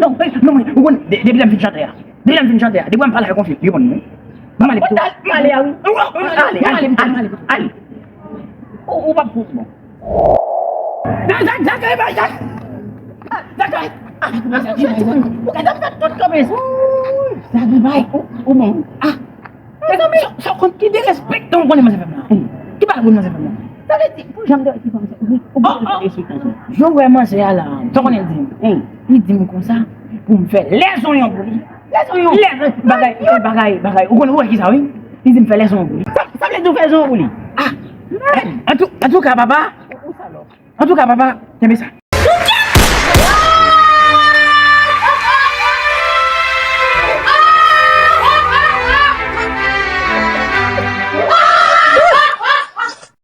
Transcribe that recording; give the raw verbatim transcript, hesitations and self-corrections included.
Non, non, mwen, ou konn, de- depi lè m fin chante a. Depi lè m fin chante a. Depi lè m pale avèk yon fi, li reponn mwen. Ban m ale pito. Pale a wi. Ale, ale, ale, ale. Ou ou p ap fouti bon. Zak, Zak, Zak, Zak, Zak. Zak, Zak. Ou ka t ap fè tout kanpe. Zak, bay. Ou bon. Ah. Mezanmi, sa w konn ki derespektan w konnen manzè fè m la? Ki bagay w konnen manzè fè m la? Sa vle di, pou jan m te wè ti fanm sa, ou ou Oh, oh. Derespektan tou. Jan w wè manzè a la, sa w konnen l di m? Li di m konsa, pou m fè lèzonyon pou li. Lèzonyon? Lè, bagay, bagay, bagay. Ou konnen, ou wè ki sa, wi? Li di m fè lèzonyon pou li. Sa, sa vle di w fè zonyon pou li? Ah! Men! An tou, an tou ka, papa. Ou, ou salòp. An tou ka, papa, kenbe sa.